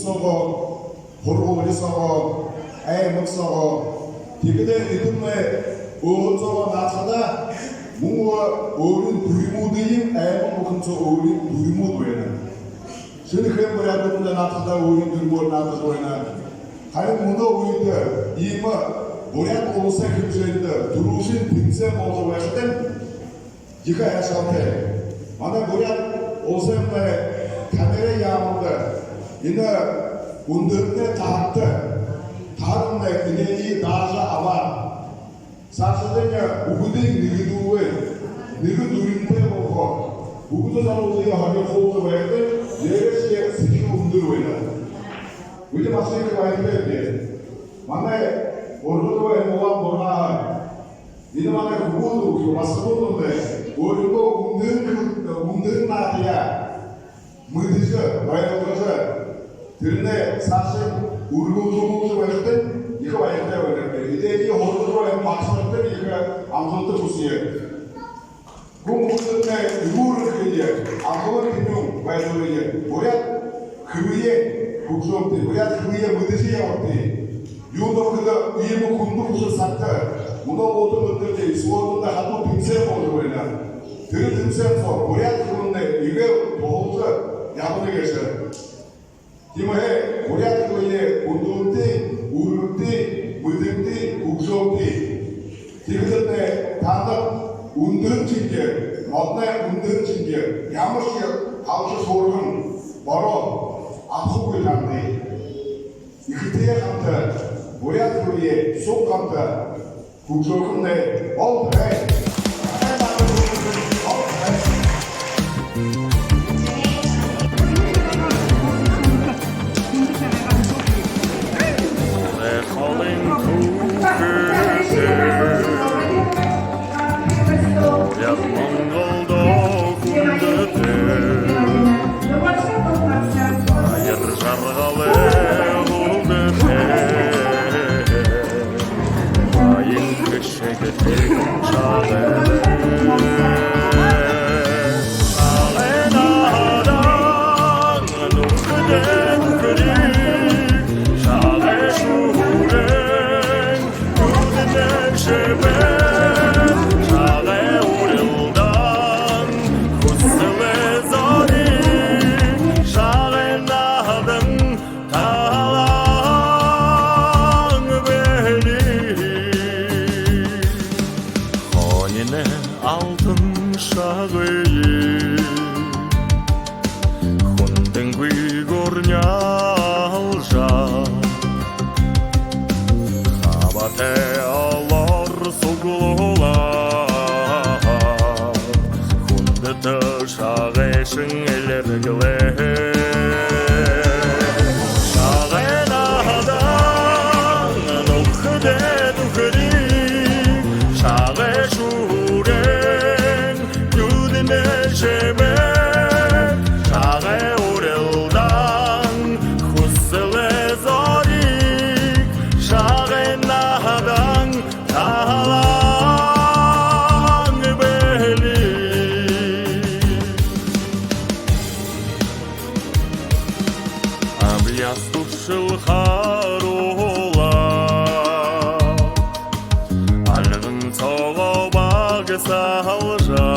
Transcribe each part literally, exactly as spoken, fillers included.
соогоо, һургуули соогоо, аймаг соогоо. Тиигээд эдэмнай өөһэд соогоо наадахадаа, мүн өөрын дүримүүдынь, аймаг бүхэнсөө өөрын дүримүүд байна. Шэнэхээн буряадууд наадахадаа өөрын дүримөөр наадажа байна. Харин мүнөө үедэ иимэ Буряад Уласай хэмжээндэ түрүүшын тэмсээн боложо байхадань, ехэ һайшаалтай. Манай Буряад Уласай камерын яаманда энэ үндэрнэ таһагта, таһагнай энээниие даажа абаад, саашадаа бүгэдынь нэгэдүүлээд, нэгэ дүримтэй болохо, бүгэдэ залуушуулые һонирхуулжа байхадань, ехэ сэдьхэл үндэр байна. Бидэ машинка байхадаа, манай ургада байна, улаан бургааһаа. Энэ манай хүбүүд, басагадууд өөрынгөө үндэр, үндэр наадаяа мэдэжэ, ойлгожо, тэрэнээ саашань үргэлжэлүүлжэ байхадань, ехэ баяртай байнаб. Эдээниие һургажа байһан багшанартань ехэ амжалта хүсэе. Хүн бүхэндэ элүүр эрхые, амгалан тэнюун байдалые, буряад хэлые хүгжөөгты, буряад хэлые мэдэжэ ябагты. Юундэб гэхэдэ, иимэ хүндэ хүсэр сагта мүнөө өөһэд үндэртэ, спортдо хадуу тэмсээн боложо байна. Тэрэ тэмсээн соо буряад хэлэмнай иигээд туһалжа ябана гээшэ. Тиимэһээ буряад хэлые хүндэлэгты, үргэгты, мэдээгты, хүгжөөгты. Тиихэдэнь таанад үндэрнэ шэнги, модоной үндэрнэ шэнги, ямаршье алжа һурган, бороо абахагүй таанадые. Эхэтэйгээ хамта буряад хэлые суг хамта хүгжөөхэмнай болтогой. Холын түүхэтэй, яг Монголдо хүндэтэй, баяр жаргалай хүндэтэй. Аян хэшэгтэй Шагай. Шагай наһадан нүхэдэй нүхэриг, Шагай шүрэн нюдэнэй шэмэг, Шагай урилдаан хүсэлэй зориг, Шагай наһадан талаан бэлиг. Хонинай алтан Шагые хүндэнгүй гүрнялжа, хабаатай олоор суглуулаа. Хүндэтэ Шагайшан элэргэлээ. Шагай наһадан нүхэдэй нүхэриг, Шагай шүрэн нюдэнэй шэмэг, Шагай урилдаан хүсэлэй зориг, Шагай наһадан талаан бэлиг. Абьяас дүршэл харуулаа, альган соогоо багсалжа,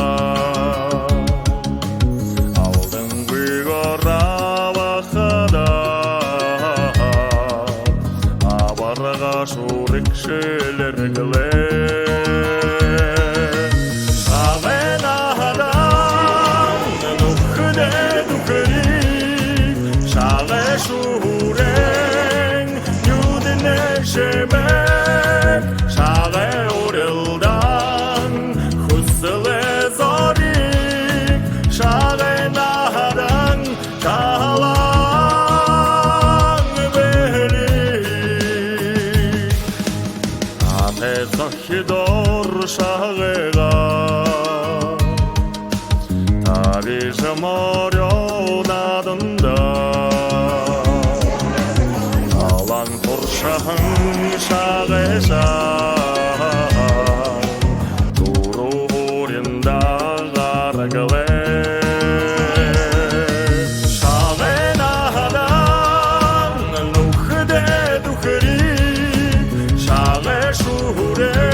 алдангүй гүрэн абахада, абарга шүрэгшэ элэргэлээ. Шагай наһадан нүхэдэй нүхэриг, Шагай шүрэн нюдэнэй шэмэг, Шагай урилдаан хүсэлэй зориг, Шагай наһадан талаан бэлиг. Таатай зохидоор Шагайгаа табижа морёо нааданда, талаан туршаһан Шагайшан түрүү һууринда гараглаа. Шагай наһадан Шүрэ